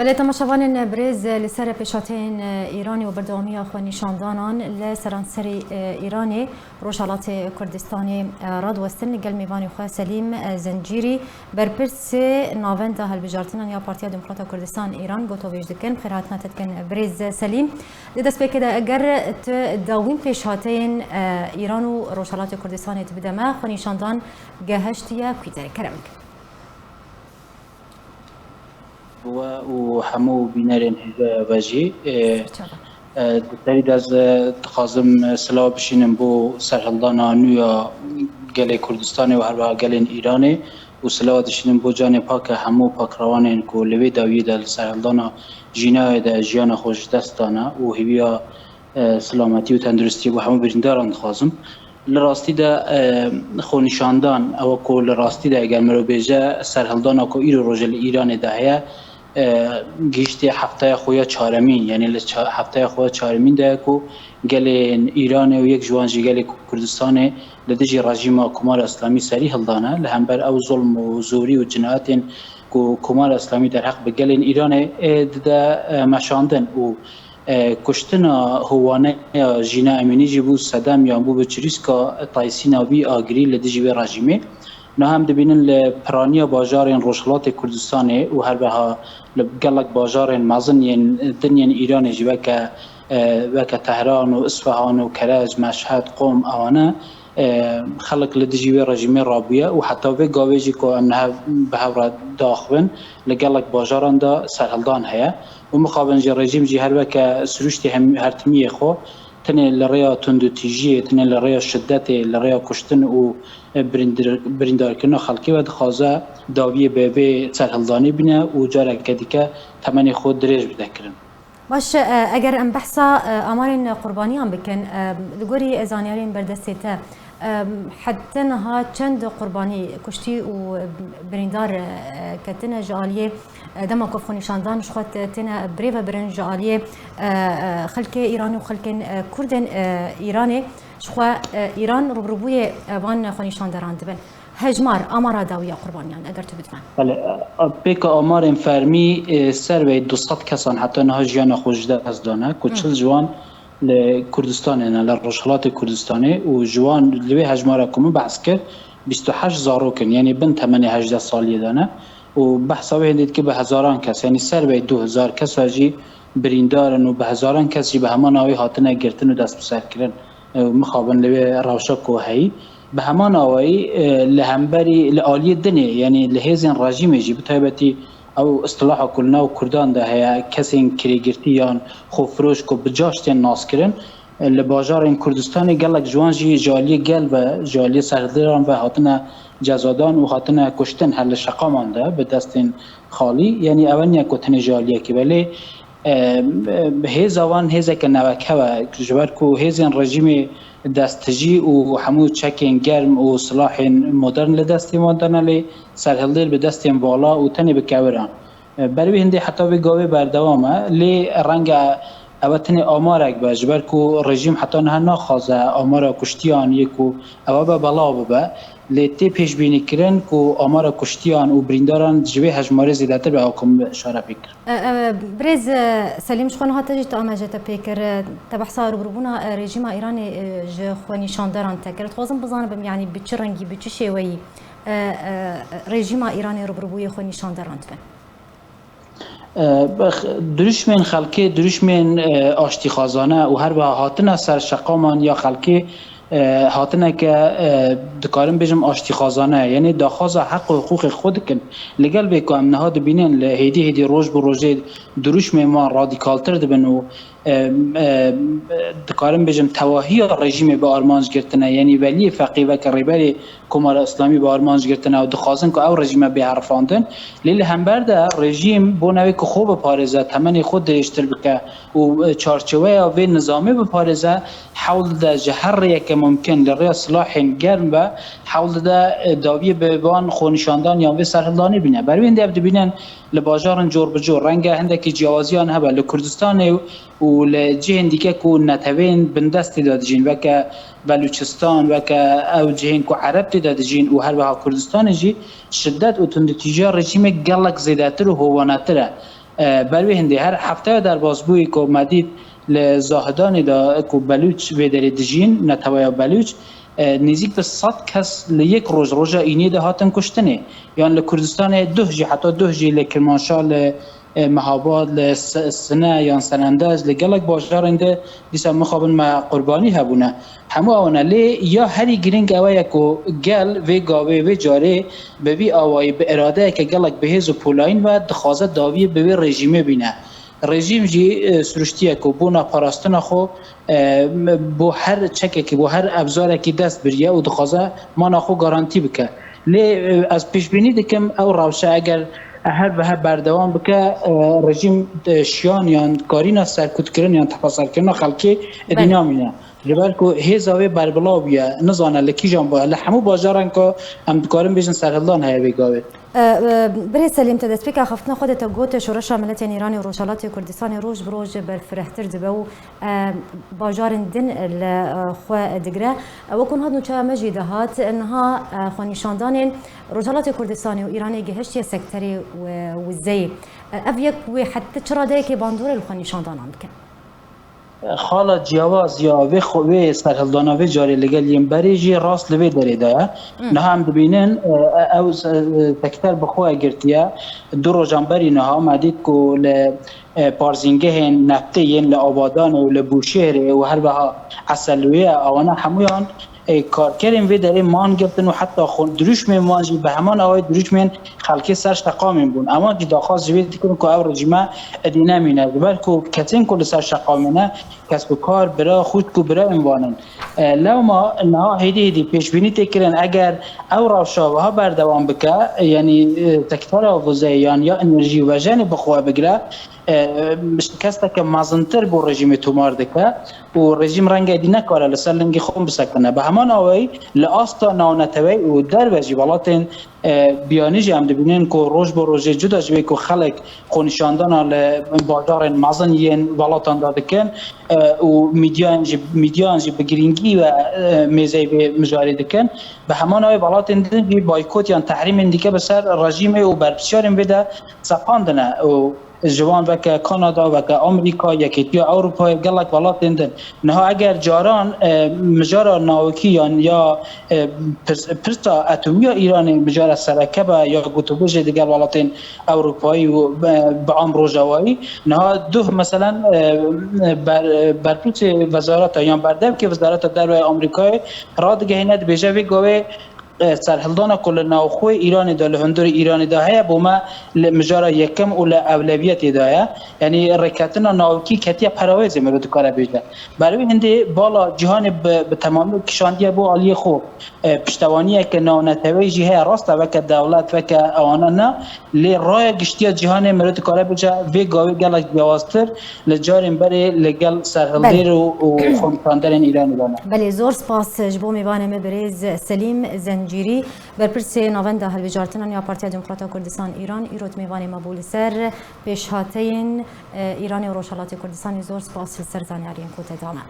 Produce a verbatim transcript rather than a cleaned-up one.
Belê, temaşevanên birêz, li ser pêşhateyên Îranê û berdewamiya xwenîşandanan li seranserî Îranê, Rojhelatê Kurdistanê radiwestin, li gel mêvanê xwe Selîm Zencîrî, berpirsê Navenda Hilbijartinan ya Partiya Demokrata Kurdistan Îran, gotovêj dikin. Xêrhatina te dikin birêz Selîm. Di destpêkê de eger tu dawîn pêşhateyên Îran û Rojhelatê Kurdistanê tu bide me, xwenîşandan geheştiye kwî derê? Kerem bike. We û hemû bînerên hêjaya ve jî, e, e, di serî de ez, e, dixwazim, e, silav bişînim bo serhildana nû ya gelê Kurdistanê û her wiha gelên Îranê û silav dişînim bo canê pake hemû pakrawanên ku li vê dawiyê de li serhildana jînayê de jiyana xwe ji dest dane û hêviya, e, silametî û tenduristiyê bo hemû birîndaran dixwazim. Li rastî de, e, xwenîşandan, ew ku li rastî de eger mirov bêje serhildana ku îro roje li Îranê de heye, e, gihiştê hefteya xwe ya çaremîn, yanî li ça-, hefteya xwe ya çaremîn de ye ku gelên Îranê û yek ji wan jî gelê Kurdistanê li dijî rejîma Komara Îslamî serî hildane, li hember ew zulm û zorî û cinayetên ku Komara Îslamî derheq bi gelên Îranê, e, dide, e, meşandin û, e, kuştina howaneya Jîna Emînî jî bû sedem yan bû bi çirîska taysîna wî agirî li dijî vê rejîmê. Niha em dibînin li piraniya bajarên Rojhilatê Kurdistanê û her wiha li gelek bajarên mezin yên din yên Îranê jî weke, e, weke Tehran û Isfahan û Kerec, Meşhed, Qom, ewane, e, xelk li dijî wê rejîmê rabûye û heta vê gavê jî ku em niha bi hev re diaxivin, li gelek bajaran de serhildan heye û mixabin jî rejîm jî her weke sirûştê hem-, hertimiyê xwe tenê li rêya tundûtîjiyê, tenê li rêya şidetê, li rêya kuştin û, e, birîndir-, birîndarkirina xelkê ve dixwaze dawiyê bi vê serhildanê bîne û careke dike temenê xwe dirêj bide kirin. Baş, e, eger em behsa, e, amarên qurbaniyan bikin, e, li gorî zanyarên berdestê te, e, heta niha çend qurbanî, kuştî û birîndar, e, ketine ji aliyê, e, dema ku xwenîşandan ji xwe te-, têne birêvebirin ji aliyê, e, e, xelkê Îran û xelkên, e, Kurdên, e, Îranê ji xwe, e, Îran rûbirûbûyê, e, van xwenîşanderan dibin? Hejmar, amara dawiya qurbaniyan, eger tu bidime. Belê, e, pêka amarên fermî, e, ser vê du sed kesan heta niha jiyana xwe ji dest dane, ku Hı. çil ji wan li Kurdistanê ne, li Rojhilatê Kurdistanê û ji wan li vê hejmara ku min behs kir, bîst û heşt zarok in, yanî bin temenê hejdeh saliyê de ne û behsa wê hindê dike bi hezaran kes, yanî ser vê du hezar kesa jî birîndar in û bi hezaran kes jî bi heman awê hatine girtin û dest bi ser kirin. E, mixabin li wê rewşa ku heyî. Bi heman awayî, e, li hemberî, li aliyê dinê, yanî li hêzên rejîmê jî, bi taybetî ew istilaha ku li nav Kurdan de heye, kesên kirêgirtî yan xwefiroş ku bi caş tên naskirin, e, li bajarên Kurdistanê gelek ji wan jî ji aliyê gel ve, ji aliyê serhilderan ve hatine cezadan û hatine kuştin her li şeqaman de bi destên xalî. Yanî ew niye ku tenê ji aliyekî ve lê, e, hêza wan hêzeke newekhev e, ji ber ku hêzên rejîmê desttijî û hemû çekên germ û silahên modern li destê wan de ne, lê serhildêr bi destên vala û tenê bi kewiran. E, ber wî hindê heta vê gavê berdewam e, lê renge ew tenê amarek be, ji ber ku rejîm heta niha naxwaze amara kuştiyan yê ku ew be belav bibe, lê tê pêşbînîkirin ku amara kuştiyan û birîndaran ji vê hejmarê zêdetir be, ew ku min îşare pê kir. E, e, birêz, e, Selîm, ji xwe niha te jî tu amaje te pê kir. E, te behsa rûbirûbûna, e, rejîma Îranê, e, ji xwenîşanderan te kir. Dixwazim bizanibim, yanî bi çi rengî, bi çi şêweyî, e, e, rejîma Îranê rûbirûbûyê xwenîşanderan dibe? E, bex-, dirûşmên xelkê, dirûşmên, e, aştîxwazane û her wiha hatina ser şeqaman ya xelkê, e, hatineke, e, dikarim bêjim aştîxwazane, yanî daxwaza heq û hiqûqê xwe dikin. Li gel vê ku em niha dibînin, li hêdî hêdî roj bi rojê dirûşmên wan radîkaltir dibin û, e, e, dikarim bêjim tevahiya rejîmê bi armanc girtine, yanî Veliyê Feqî weke rêberê Komara Îslamî bi armanc girtine û dixwazin ku ew rejîme bê herifandin. Lê li hember de rejîm bo newê ku xwe biparêze, temenê xwe dirêjtir bike û, e, çarçeweya vê nizamê biparêze, hewl dide ji her rêyeke mumkin li rêya silahên germ ve hewl dide, e, dawiyê bi van xwenîşandan yan vê serhildanê bîne. Ber wê hindê ev dibînin li bajaran cor bi cor. Renge hindekî ciyawaziyan hebe li Kurdistanê û li cihên dîke ku neteweyên bindest tê de dijîn, weke Belûçistan, weke ew cihên ku Ereb tê de dijîn û her wiha Kurdistanê jî şiddet û tundûtîjiya rejîmê gelek zêdetir û hovanetir e. E, ber wê hindê her hefteya derbasbûyî ku me dît li Zahidanê de ku Belûç vê derê dijîn, neteweya Belûç, e, nêzîk bi sed kes li yek roj, roja înê de hatin kuştinê. Yan li Kurdistanê duh jî, heta duh jî li Kirmanşah, li, e, Mehabad, li S-, Sine yan Senendez, li gelek bajarên de dîsa mixabin me qurbanî hebûne. Hemû ewana lê ya herî girîng ew ye ku gel vê gavê, vê carê bi vî awayî, bi iradeyeke gelek bihêz û polayîn ve dixwaze dawiyê bi vê rejîmê bîne. Rejîm jî, e, siruştiye ku bona parastina xwe, e, bo her çekekî, bo her ebzarekî dest biriye û dixwaze mana xwe garantî bike. Lê, e, ez pêşbînî dikim ew rewşe eger her bihe berdewam bike, e, rejîm, e, şiyan yan karîna serkûtkirin yan tepeserkirina xelkê êdî namîne. Ji ber ku hêza wê berbilav bûye, nizane li kîjan ba, li hemû bajaran ku em dikarin bêjin serhildan heye vê gavê. E, e, Birêz Selîm, te destpêka xeftina xwe de te got, şoreşa miletên Îranê û Rojhelatê Kurdistanê roj bi roj berfirehtir dibe û, e, bajarên din li, e, xwe digire. E, wekû niha nûçeya me jî dihat, niha, e, xwenîşandanên Rojhelatê Kurdistanê û Îranê gihiştiye sekterê wi-, wizeyê. E, ev yek wê heta çi radeyekê bandorê li xwenîşandanan bike? Xala ciyawaz ya vê xwe, vê serhildana vê carê li gel yên berê jî rast li vê derê de ye. Niha em dibînin, e, ew se-, sekter bi xwe girtiye. Du rojan berî niha me dît ku li, e, parzîngehên neftê yên li Abadanê û li Bûşêhrê û her wiha Eselûyê, ewana hemûyan, e, karkerên vê derê man girtin û heta xwe dirûşmên wan jî bi heman awayî dirûşmên xelkê ser şeqamên bûn. Ewan jî daxwaz ji vê dikin ku ew rejîme êdî nemîne. Ji ber ku kesên ku li ser şeqamê ne, kes û kar, bira, xwişk û birayên wan in. E, lewma niha hêdî hêdî pêşbînî tê kirin, eger ew rewşa wiha berdewam bike, e, yanî, e, sektera vuzeyê yan ya enerjî û vejenê bi xwe bigire, e, şikesteke mezintir bo rejîmê tomar dike û rejîm renge êdî nekare li ser lingê xwe bisekine. Bi heman awayî li asta navneteweyî û derve jî welatên, e, biyanî jî em dibînin ku roj bi rojê cuda ji wê ku xelk xwenîşandana li bajarên mezin yên welatan de dikin, e, û medyan jî, medyan jî bi girîngî ve, e, mêzeyê vê mijarê dikin. Bi heman awê welatên din jî baykot yan tehrîmên dike bi ser rejîmê û berpirsiyarên vê de sepandine û ji wan veke Kanada, veke Amerîka, Yekêtiya Ewropayê, gelek welatên din. Niha eger caran, e, mijara navokî yan ya, e, pirs-, pirsa etomî ya Îranê mijara sereke be ya gotûbêjê digel welatên Ewropayî û, e, bi am rojavayî, niha duh, meselen, e, ber-, berpirsê wezareta yan berdevkê Wezareta Derve ya Amerîkayê radigehîne, dibêje vê gavê, e, serhildana ku li navxwê Îranê de, li hundirê Îranê de heye, bo me li mijara yekem û li ewlewiyetê de ye. Yanî rêketina navkî ketiye perawêzê, mirov dikare bêje. Ber wê hindê bala cîhanê bi, bi temamî kişandiye bo aliyê xwe. E, piştewaniyeke navneteweyî jî heye, rast e, weke dewlet, weke ewana ne, lê raya giştiya cîhanê, mirov dikare bêje, vê gavê gelek ciyawaztir li carên berê li gel serhildêr û, û xwenîşanderên Îranê de ne. Belê, zor spas ji bo mêvanê me birêz Selîm Zencîrî, berpirsê Navenda Hilbijartinan ya Partiya Demokrata Kurdistan Îran, îro mêvanê me bû li ser pêşhateyên, e, Îranê û Rojhelatê Kurdistanê. Zor spas li ser zanyariyên ku te da me.